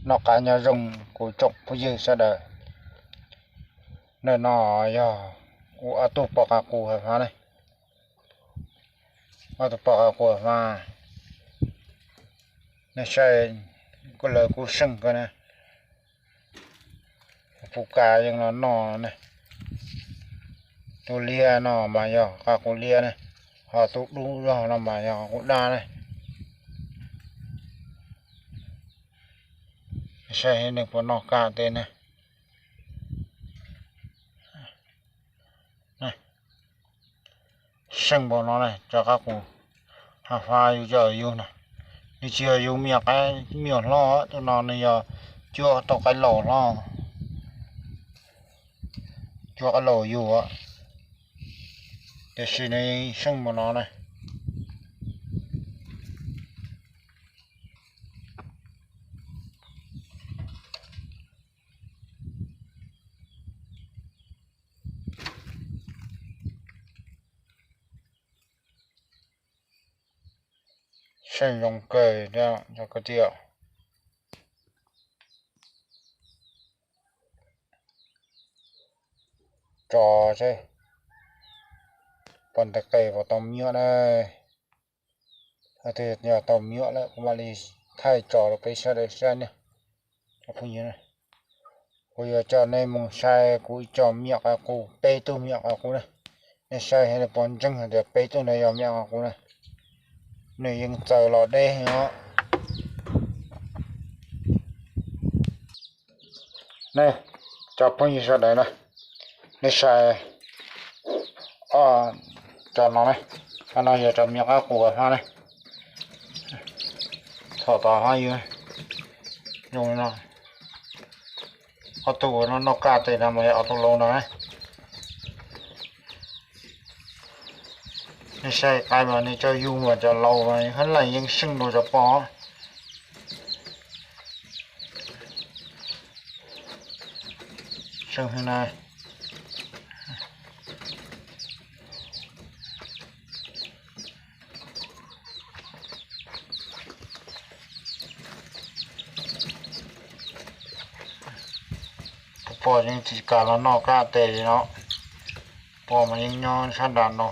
Noj qab nyob zoo kuv tsoom phooj ywg sawv daws. Ntawm no yog kuv ob tug poj qav qus hav hmab ne. Ob tug poj qav qus hav hmab, nej saib, kuj lawv kuj seej kawg na. Puv kas yeej los noj ne. Tus liab no mas yog qav qus liab ne, ho tus dub zog no mas yog qav qus daj ne. Saib nws puas noj kaj tes ne. Seej npaum no ne, cov qav qus hav hmab yug coj yug no, nws tsis yog yug me nyuam qaib me nyuam hlob, tus no nws yog cuab tau qaib laus hlob, cuab qaib laus yug, tiam sis nws seej npaum no ne. Seej zoo kawg thiab cov kwv tij. Tso seb puas ntawm qe puas tau me nyuam na. Yog tau me nyuam lawm kuv mam li thaij tso rau peb sawv daws saib ne. Kuv yuav coj nej mus saib kuv ib co me nyuam qav qus, peb tug me nyuam qav qus na. Nej saib puas ntseeg hais tias peb tug ntawd yog me nyuam qav qus na. Nws yeej txaws los deb os. Nej cov phooj ywg sawv daws na, nej saib, o, cov no ne, cov no yog cov me nyuam qav qus hmab ne. Thaum tod hmab yug zoo li no, ob tug uas noj kaj tes no mas yog ob tug laus no ne. Nej saib qaib mas nws cov yug mas cov laus mas hab laim yeej seej dua cov poj. Seej heev na. Tus poj yeej tsis kam los noj kaj tes li no. Poj mas yeej nyob sab nram no.